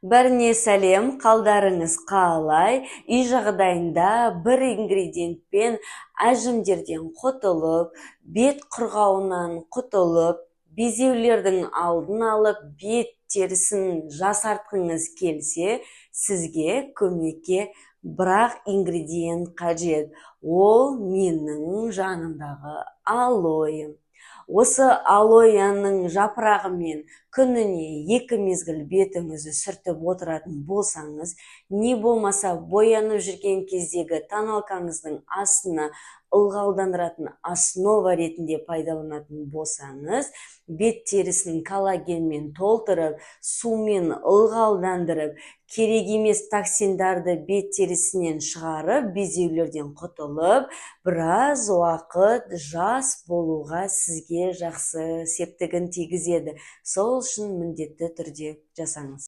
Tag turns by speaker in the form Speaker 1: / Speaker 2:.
Speaker 1: Бәріне сәлем, қалдарыңыз қалай? Үй жағдайында бір ингредиентпен әжімдерден құтылып, бет құрғауынан құтылып, безеулердің алдын алып, бет терісін жасартқыңыз келсе, сізге көмекке бір-ақ ингредиент қажет. Ол менің жанымдағы алоэ. Осы алоэның жапырағымен күніне 2 мезгіл бетіңізді сүртіп отыратын болсаңыз, не болмаса боянып жүрген кездегі тоналкаңыздың астына ылғалдандыратын основа ретінде пайдаланатын болсаңыз, бет терісін коллагенмен толтырып, сумен ылғалдандырып, керек емес токсиндарды бет терісінен шығарып, безеулерден құтылып, біраз уақыт жас болуға сізге жақсы септігін тигізеді. Сол үшін міндетті түрде жасаңыз.